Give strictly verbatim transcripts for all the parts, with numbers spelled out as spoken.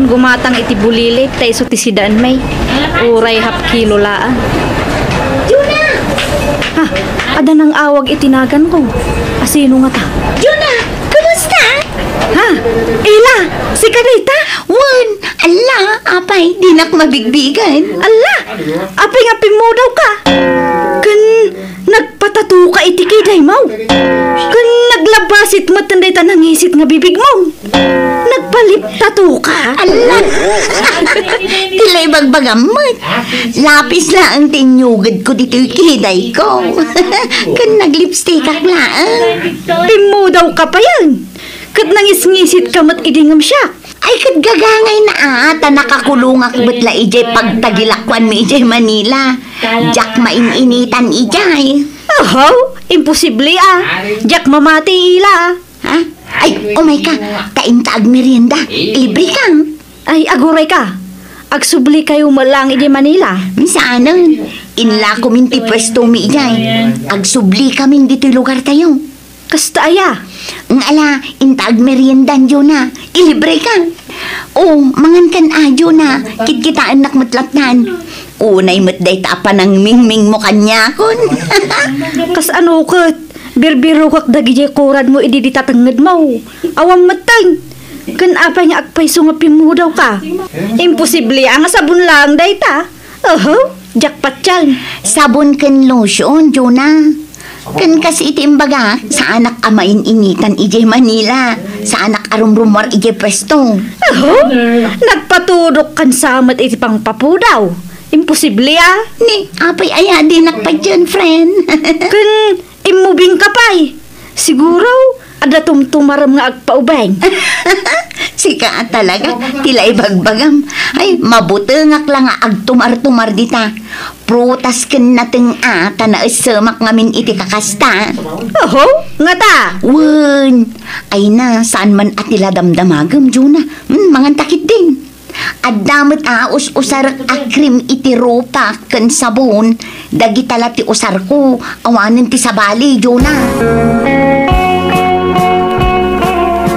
Gumatang iti bulilit ta isu ti sidaanmi. Uray half kilo laeng. Juna! Ha, adda nang-awag iti naganko. Asino ngata? Juna! Kumusta? Ha? Ila, sika dayta? Wen, alla, apay, dinak mabigbigen. Alla, apay nga pimmudawka? Ken nagpatatuka iti kidaymo? Ken naglabasit met dayta nangisit nga bibigmo? Nagpaliptatuka? Alla! Ti la ibagbagam met. Lapis laeng ti inyugedko ditoy kidayko. Ken naglipstikak laeng. Pimmudawka payen. Ket nangisngisitka met idi ngem siak. Ay, ket gagangayna a, ta nakakulongak met la idiay pagtagilakuanmi idiay Manila. Diak main-initan idiay. Ahaw, imposible a. Diak mamati ila. Ha? Ay, umay ka. Ta inta agmerienda. Ilibre ka. Ay, aguray ka. Agsubli kayo met laeng idiay Manila. Saanen. Inlakom ti pwestomi idiay. Agsubli kami ditoy lugartayo. Kasta aya? Nga ala, inta agmeriendan, Jona. Ilibre ka. O, mangan kan a, Jona. Kitkitaennak met lattan. Unay met dayta a panangmingmingmo kaniakon. Kasano ket? Birbirokak dagidiay kuradmo idi dita tengngedmo. Awan metten. Ken apay nga agpayso nga pimmudawka? Imposible a nga sabon laeng dayta. Oho, diak patian. Sabon ken lotion, Jona. Ken kas iti imbagak, saanak a main-initan idiay Manila. Saanak a rumrumuar idiay pwesto. Aho? Nagpatudok kan samet iti pangpapudaw. Imposible a. Ni, apay aya dinak patian, friend? Ken immubing ka pay. Siguro, adda tumtumarem nga agpaubing. Sika a talaga, ti la ibagbagam. Ay, mabutengak la nga agtumar-tumar dita. Prutas ken nateng a, ta naessemak ngamin iti kakasta. Oho, ngata? Wen, ay na, saan man a ti la damdamagem, Juna. Hmm, mangan ta ketdin. Adda met a us-usarek a cream iti rupak ken sabon. Dagita la ti usarko, awanen ti sabali, Juna.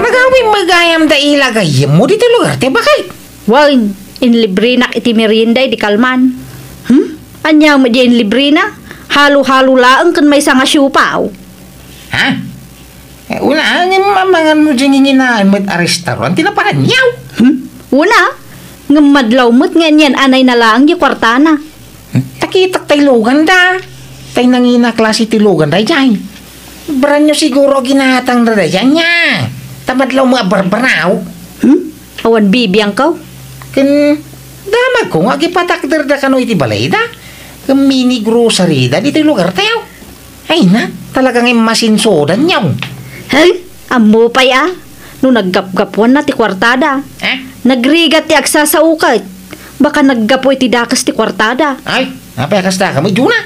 Nagawim met gayam da ila gayyemmo ditoy lugar ti bakay. Wen, inlibrenak iti merienda idi kalman. Hmm? Ania met diay inlibrena? Halo-halo laeng ken maysa nga siopaw. Ha? Eh, una, ngem amangan mo diay nginginaen met a restaurant ti naparanyaw. Hmm? Una, ngem madlaw met nga anian-anayna laeng diay kuartana. Hmm? Takitak tay luganda. Tay nangina klase ti luganda, jay. Branyo siguro ginatangda daydiay, ania? Ta madlaw met a barbaraw. Hmm? Awan bibiangko. Ken damagko nga agipatakderda kano iti balayda. Ken mini grocery da ditoy lugartayo. Ay na, talaga nga immasinsodanyo. Hey, ammo pay a, no naggapgapuanna ti kuartada. Eh? Nagrigat ti agsasao ket. Baka naggapu iti dakes ti kuartada. Ay, apay a kasta ka met, Juna?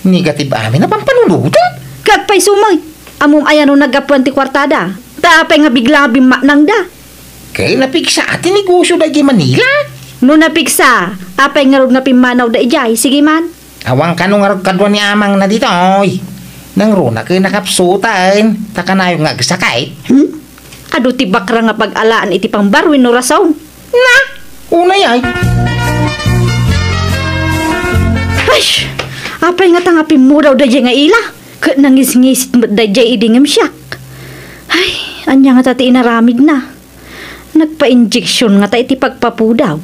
Negative amin a pampanunoten. Ket pay sumay, ammom aya no naggapuan ti kuartada? Ta apay nga bigla nga bimmaknangda? Ket napigsa ti negosio da idiay Manila. No napigsa, apay ngarud nga pimmanawda idiay? Sige man. Awan kano ngarud kadua ni amangna ditoy. Nangruna ket nakapsutaen, ta kanayon nga agsakit. Hmm? Adu ti bakra nga pag-alaan iti pangbar wenno rason? Na, unay ay. Ay, apay ngata nga pimmudaw daydiay nga ila? Ket nangisngisit met daydiay idi ngem siak. Ay, ania ngata ti inaramidna? Nagpa-injection ngata iti pagpapudaw.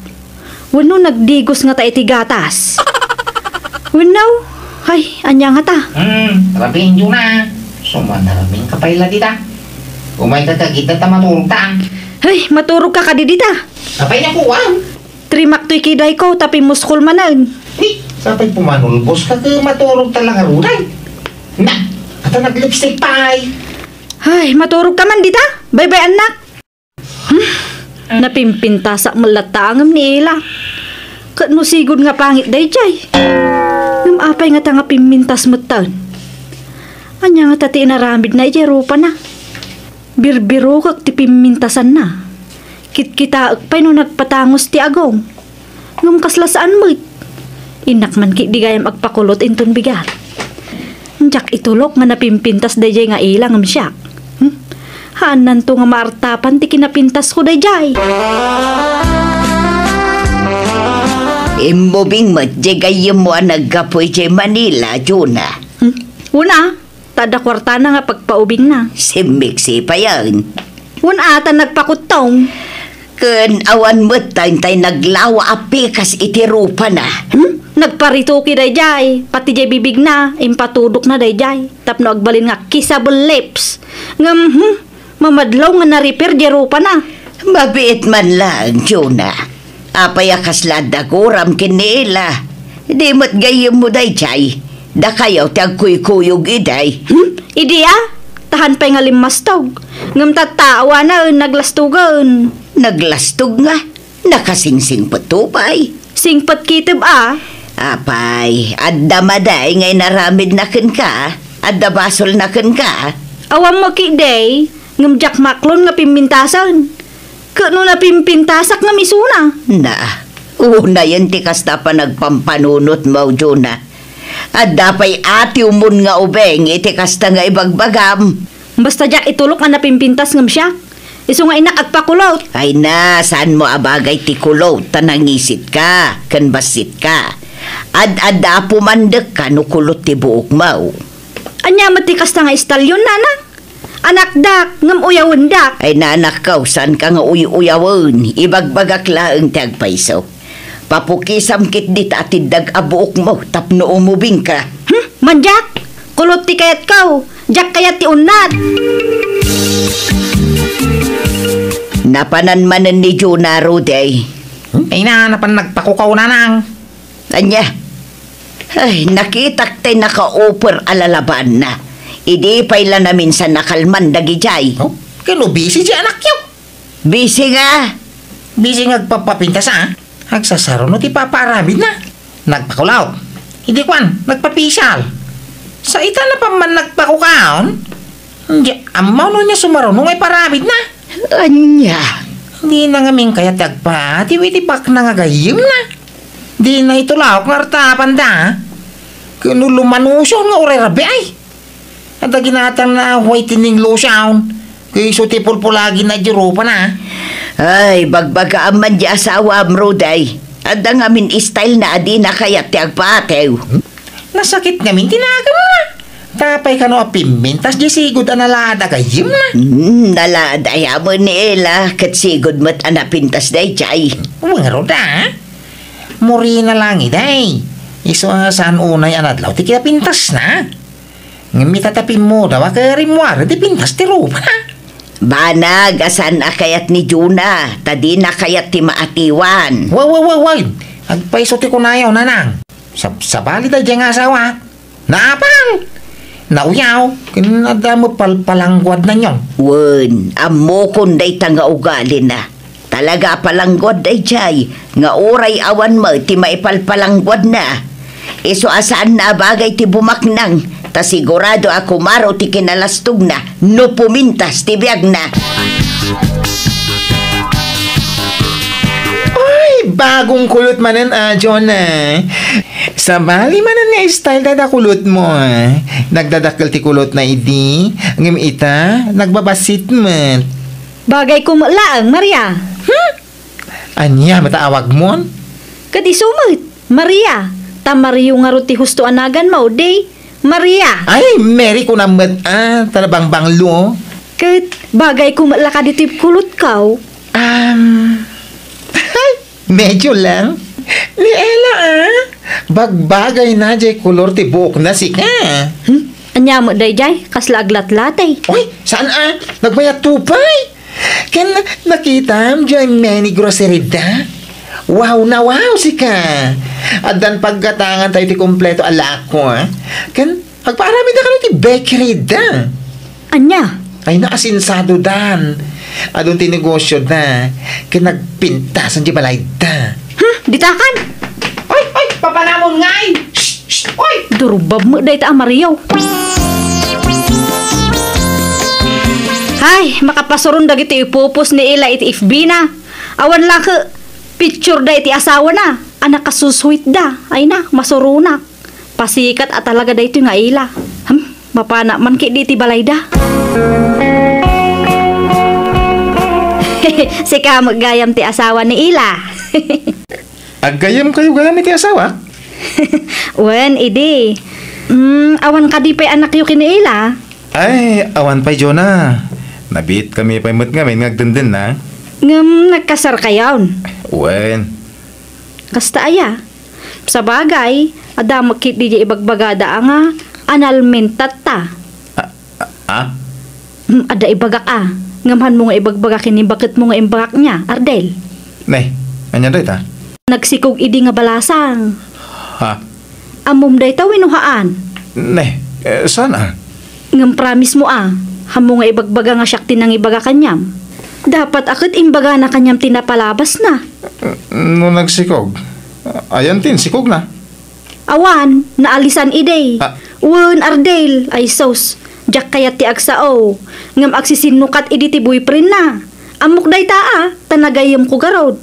Wenno nagdigos ngata iti gatas. Wenno, ay, ania ngata? Hmm, rabienyo na. Sumanarming ka pay la dita. Umay ka kagita ta maturog ta. Ay, maturog ka kadi dita. Apay nga kuwan? Trimak toy kidayko, ta pimuskol manen. Ni, sapay pumanulbos ka, ket maturog ta la ngarud ay. Na, ata nag-lipstick pay. Ay, maturog ka man dita. Bye-bye, anak. Hmm? Napimpintasak met latta ngem ni Ila. Ket no sigud nga pangit daydiay. Ngem apay ngata nga pimmintas metten? Ania ngata ti inaramidna idiay rupana? Birbirokek ti pimmintasanna. Kitkitaek pay no nagpatangus ti agong. Ngem kasla saan met. Innak man ketdi gayam agpakulot inton bigat. Diak itulok nga napimpintas daydiay nga ila ngem siak. Hmm? Haannanto nga maartapan ti kinapintasko daydiay. Immubing met diay gayyemmo a naggapu idiay Manila, Juna. Hmm? Una, ta adda kuartana nga pagpaubingna. Simmeksi payen. Una, ta nagpakuttong. Ken awan met tay, tay naglawa a pikas iti rupana. Hmm? Nagparitoki daydiay, pati diay bibigna, impatudokna daydiay. Tapno agbalin nga kissable lips. Ngem, hmm, mamadlaw nga na-repair diay rupana. Mabiit man laeng, Juna. Apay a kasla adda guram ken ni Ela? Di met gayyemmo daydiay. Dakayo ti agkuykuyog idiay. Hmm? Idi a? Tahan pay nga limmastog. Ngem tatta, awanen, naglastogen. Naglastog nga? Nakasingsingpetto pay. Singpet kitib a? Apay, adda madi nga inaramidna kenka? Adda basolna kenka? Awan mo ki, day, ngem diak maklon nga pimmintasen. Ket no napimpintasak nga misuna. Na, unayen ti kasta panagpampanunotmo, Juna. Adda pay atiwmon nga ubing iti kasta nga ibagbagam. Basta diak itulok a napimpintas ngem siak. Isu nga innak agpakulot. Ay na, saanmo a bagay ti kulot ta nangisitka ken bassitka. Ad-adda a pumandekka no kulot ti buokmo. Ania met ti kasta nga istalyon, nanang? Anakdak, ngem uyawendak. Ay, nanakko, saanka nga uy-uyawen. Ibagbagak laeng ti agpayso. Papukisam ketdi ta atiddak a buokmo tapno umubingka. Hmm? Mandiak! Kulot ti kayatko! Diak kayat ti unnat! Napanan manen ni Juna, Rudy. Hmm? Ay na, napan nagpakukaw, nanang. Ania? Ay, nakitak tay nakauper a lalabaanna. Idi pay la naminsan nakalman dagidiay. Oh, ken no busy ti anakyo? Busy nga. Busy nga agpapapintas, a? Agsasaruno ti papaaramidna. Nagpakulot. Idi kuan, nagpapisyal. Sa ita, napan man nagpakukaon. Di, ammo no ania sumaruno nga iparamidna. Ania? Dina ngamin kayat ti agpatiw iti bakna nga gayyemna. Dina itulok nga artapanda. Ken no lumanusion nga uray rabii, ay. Adda ginatangna a whitening lotion. Ket isu ti pulpulagina iti rupana. Ay, bagbagaam man ti asawam, Rudy. Adda ngamin stylena a dina kayat ti agpatiw. Nasakit ngamin ti naganna. Apay kano a pimmintas diay sigud a nalaad a gayyemna? Hmm, nalaad aya met ni Ela, ket sigud met a napintas daydiay. Wen ngarud a? Murina lang idi. Isu a saan unay a nadlaw ti kinapintasna. Ngem ita ta pimmudaw a ket rimmuar ti pintas ti rupana. Banag a saan a kayat ni Juna, ta dina kayat ti maatiwan. Wa, wa, wa, wa. Agpayso ti kunayo, nanang. Sabsabali daydiay nga asawa. Naapal! Nauyaw, ken adda met palpalangguadna nion. Wen, ammokon dayta nga ugalina. Talaga a palangguad daydiay, nga uray awan met ti maipalpalangguadna. Isu a saanna a bagay ti bumaknang, ta sigurado a kumaro ti kinalastogna no pumintas ti biagna. Ay, bagong kulot manen, a, John, a. Sabali manen nga style da kulotmo, a. Nagdadakkel ti kulotna idi, ngem ita, nagbabassit met. Bagayko met laeng, Maria. Hmm? Ania met a awagmon? Ket isu met, Maria. Ta Mario ngarud ti husto a naganmo, di Maria. Ay, Mary kunam met, a, ta nabangbanglo. Ket bagayko met la kadi ti kulotko. Um, medyo lang. Ni Ela, a. Bagbagayna diay kolor ti buokna, sika. Hmm? Ania met daydiay? Kasla aglatlati. Oy, saan, a? Nagbayatto pay. Ken nakitam diay mini grocery da? Wow na wow, sika! Addan paggatangan tayo ti kompleto a lako, a? Ken agpaaramid da kano ti bakery da? Ania? Ay, naasinsadodan. Adun ti negosyo da. Ken nagpintasan ti balay da. Hmm, ditakan! Oy, oy, papanamon ngay! Shh, shh, oy! Durbab met dayta a Mario. Hay, makapasuron dagiti ipupos ni Ela iti F B na. Awan la ket picture da iti asawana a nakasusuit da. Ay na, masuronak. Pasikat a talaga daytoy nga Ela. Hmm, mapana man ketdi iti balayda. Sika met gayam ti asawa ni Ela. Aggayyemkayo gayam iti asawak? Wen, idi. Mm, awan kadi pay anakyo ken ni Ila? Ay, awan pay, Jonah. Nabiitkami pay met ngamin nga agdendennang. Ngem nagkasarkayon? Wen. Kasta aya? Sabagay, adda met ketdi diay ibagbagada a nga annulment tatta. Ah, ah, ah? Hmm, adda ibagak a. Ngem hanmo nga ibagbaga ken ni baketmo nga imbagak nia, Ardel. Ne, ania dayta? Nagsikog idi nga balasang. Ha? Ammom dayta wenno haan? Ne, eh, saan a? Ngem promise mo a, hanmo nga ibagbaga nga siak ti nangibaga kaniam. Dapat a ket imbagana kaniam ti napalabasna. No nagsikog, ayan ti insikogna? Awan, naalisan idi. Ah. Wen, Ardel, ay sus, diak kayat ti agsao, ngem agsisinukat idi ti boyfriendna. Ammok dayta a, ta nagayyemko garud.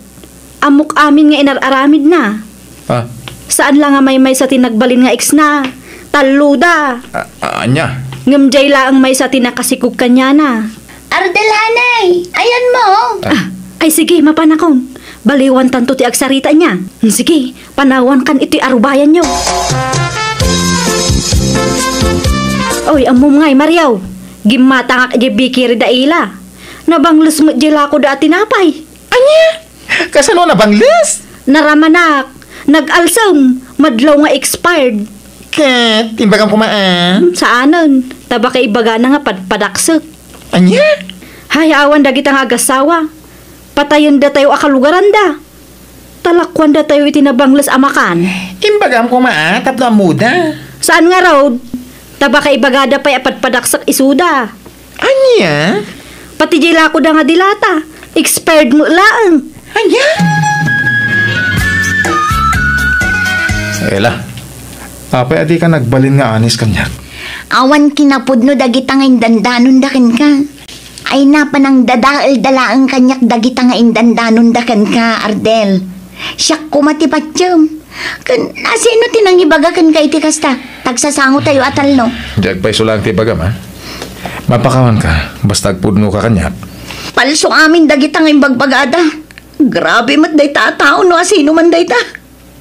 Ammok amin nga inar-aramidna. Ah. Saan la nga maymaysa ti nagbalin nga exna. Talloda. Ah, ah, ania? Ngem diay laeng maysa ti nakasikog kaniana. Ardel, hanay, ayanmo? Ah, ay sige, mapanakon. Baliwantanto ti agsarita nia. Sige, panawankan iti arubayanyo. Oy, ammom ngay, Mario. Gimmatangak idiay bakery da Ila. Nabangles met diay lakoda a tinapay. Ania? Kasano nabangles? Naramanak. Nag-alsem. Madlaw nga expired. Ket, imbagam koma a. Hmm, saanen. Ta baka ibagana nga padpadaksek. Ania? Hay, awan dagita nga agassawa. Patayendatayo a kalugaranda. Talakuandatayo iti nabangles a makan. Imbagam koma a, tapno ammoda. Saan ngarud? Ta baka ibagada pay a padpadaksek isuda. Ania? Pati diay lakoda nga dilata, expired met laeng. Ania? Ela, apay a dika nagbalin nga anis kaniak? Awan kinapudno dagita nga indandanonda kenka. Ay, napanangdadaelda laeng kaniak dagita nga indandanonda kenka, Ardel. Siak koma ti patiem. Ken, asino ti nangibaga kenka iti kasta? Tagsasangotayo a talno. Diak pay isu laeng ti ibagam, ha? Mapakawanka, basta agpudnoka kaniak. Palso amin dagita nga imbagbagada. Grabe met dayta a tao no asino man dayta.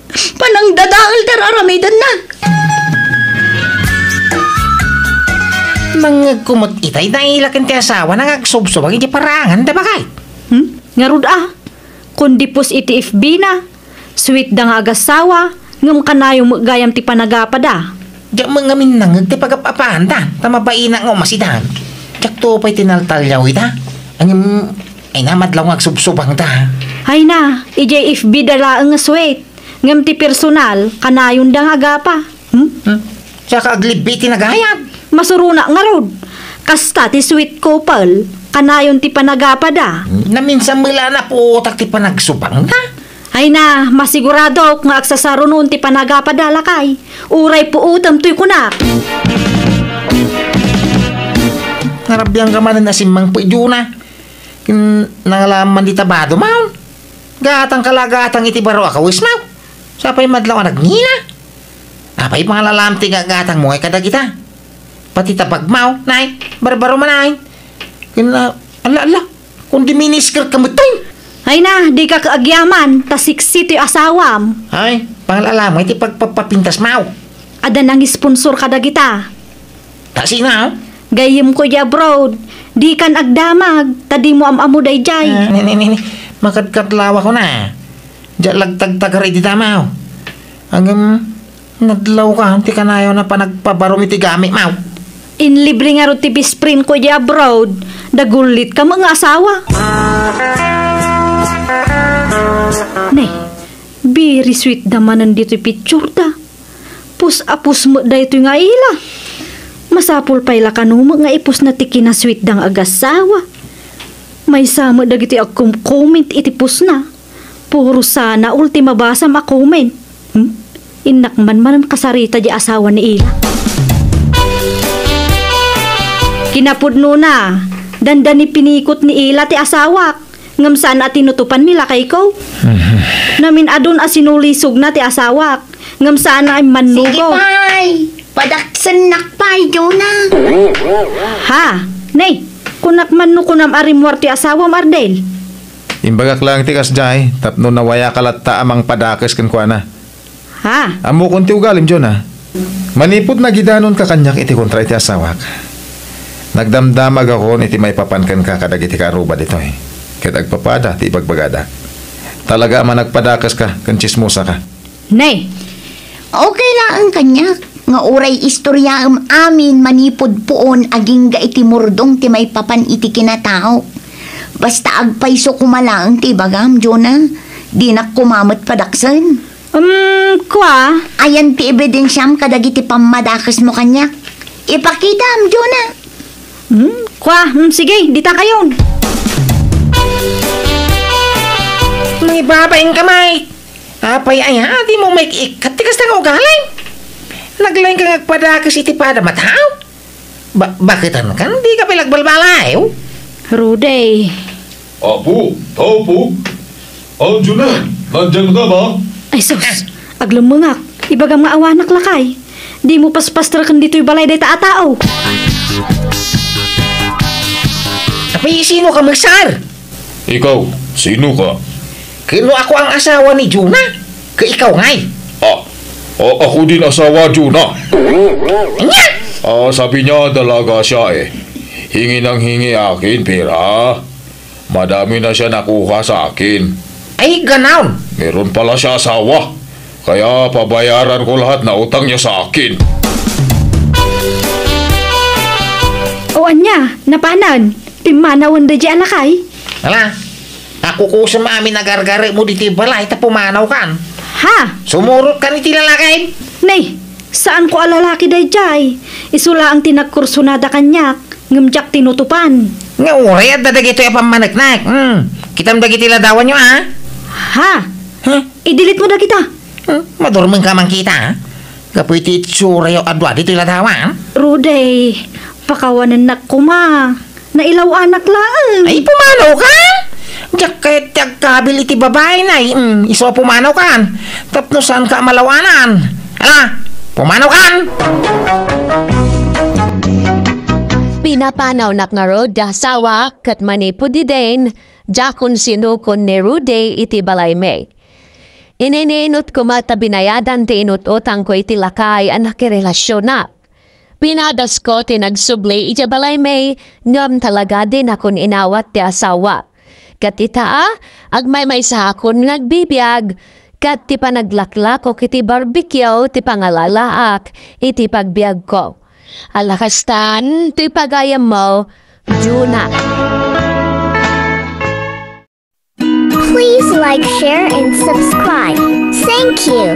Panangdadael ti ar-aramidenna. Nangngegko met itay nailaken ti asawana nga agsubsubang iti paranganda, bakay. Hmm? Ngarud a? Kundi post iti F B na. Sweet da nga agassawa, ngem kanayon met gayam ti panagapada. Diak met ngamin nangngeg ti pagap-apaanda, ta mabainak nga umasidan. Diakto pay tinaltaliaw ita. Ngem, ay na, madlaw nga agsubsubangda. Ay na, idiay F B da laeng nga sweet. Ngem ti personal, kanayonda nga agapa. Hmm? Hmm? Saka aglibbi ti nagayat. Masuronak ngarud. Kasta ti sweet couple, kanayon ti panagapada. Naminsan met la napuotak ti panagsubangda. Ay na, masiguradok nga agsasarunon ti panagapada, lakay. Uray puotem toy kunak. Narabiangka manen a simmangpet, Jonah. Ken nangalaman dita bado, maw. Gatangka la gatang iti baro a kawes, maw. Sapay madlaw a nagngina. Apay pangalalam ti gagatangmo ngay kadagita? Pati ta bagmaw, nay, barbaro man, nay. Ken, ah, ala, ala, kundi minisker ka met, toy. Ay na, dika agyaman, ta siksi ti asawam. Ay, pangalalam ngay ti pagpapapintas, maw. Adda nangisponsor kadagita. Ta sino? Gayyemko idiay abroad. Dikan agdamag, ta dimo am-ammo daydiay. Ah, ni, ni, ni, ni. Makadkatlawakon a. Diak lagtagtagar idi damaw. Ngem, nadlawka, ti kanayon a panagpabarom iti gamit, maw. Inlibre ngarud ti best friend ko idiay abroad. Dagullit ka nga asawa. Ne, very sweet da manen ditoy picture da. Pus a pus met daytoy nga ila. Masapul pay la kano met nga ipusna ti kinasweet da nga agassawa. Maysa met dagiti agkom-comment iti pusna. Puro sana all ti mabasam a comment. Hmm? Innak man manen kasarita di asawa ni ila. Kinapudnona, dandani pinikot ni ila ti asawak. Ngem saan a tinutopan ni lakayko. Mhm. Namin-adun a sinulisogna ti asawak. Ngem saan a immannugo. Sige pay, padaksennak pay, Jonah. Ha? Nay, kunak man no kunam a rimmuar ti asawam, Ardel. Imbagak laeng ti kasdiay, tapno nawayaka latta a mangpadakes kenkuana. Ha? Ammokon ti ugalim, Jonah. Manipud nagidanonka kaniak iti kontra iti asawak, nagdamdamagakon iti maipapan kenka kadagiti kaarruba ditoy. Ket agpapada ti ibagbagadak. Talaga a managpadakeska ken tsismosaka. Nay! Okay laeng kaniak nga uray istoriaem amin manipud puon agingga iti murdong ti maipapan iti kinatao. Basta agpayso koma laeng ti ibagam, Jonah. Dinak koma met padaksen. Um, kua? Ayan ti ebidensiam kadagiti pammadakesmo kaniak. Ipakitam, Jonah. Hmm, kua? Hmm, sige, dita kayon. Maibabain ka, Mike. Apay aya, di mo maik-ikkat ti kasta nga ugalim? Naglaing ka nga agpadakes iti padam a tao? Ba-, baketan kan, di ka pay agbalbaliw? Rudy. Apo, tao po. Ah, Jonah, nandiyan ka ba? Ay, sus! Aglemmengak. Ibagam nga awanak lakay. Di mo paspastreken ditoy balay dayta a tao. Apay, sino ka, Mister? Ikaw, sino ka? Ken no ako ang asawa ni Jonah, ket ikaw ngay? Ah, a-, ako din asawa, Jonah. Anya? Ah, sabi niya, dalaga siya eh. Hingi nang hingi akin pera. Madami na siya nakuha sa akin. Ay, ganon. Meron pala siya asawa. Kaya pabayaran ko lahat na utang niya sa akin. O ania, napanan? Pimmanawen da di alakay? Ala, ako kusem amin a gargaremo diti balay ta pumanawkan. Ha? Sumurot kan iti lalaki? Nay, saan ko a lalaki daydiay. Isu laeng ti nagkursunada kaniak, ngem diak tinutopan. Nga uray adda dagitoy a pammaneknek. Hmm. Kitam dagiti ladawanyo, a? Ha? Huh? I-delete mo dagita. Hmm? Madurmeng ka man kita, a? Gapu iti itsurayo a dua ditoy ladawan. Rudy, pakawanennak koma. Nailaw-anak laeng. Ay, pumanaw ka? Diak kayat ti agkabil iti babae, nay. Mm, isu a pumanaw kan. Tapno saan ka a malaw-anan. Ala, pumanaw kan! Pinapanawnak ngarud ti asawa, ket manipud idin, diakon sinukon ni Rudy iti balaymi. Ininut koma ta binayadan ti inut-utangko iti lakay a nakirelasyonak. Pinadasko ti nagsubli idiay balaymi, ngem talaga dinakon inawat ti asawa. Ket ita, a, agmaymaysaakon nga agbibiag, ket ti panaglaklakok iti barbecue ti pangalalaak iti pagbiagko. Ala kastan, ti pagayammo, Jonah. Please like, share, and subscribe. Thank you.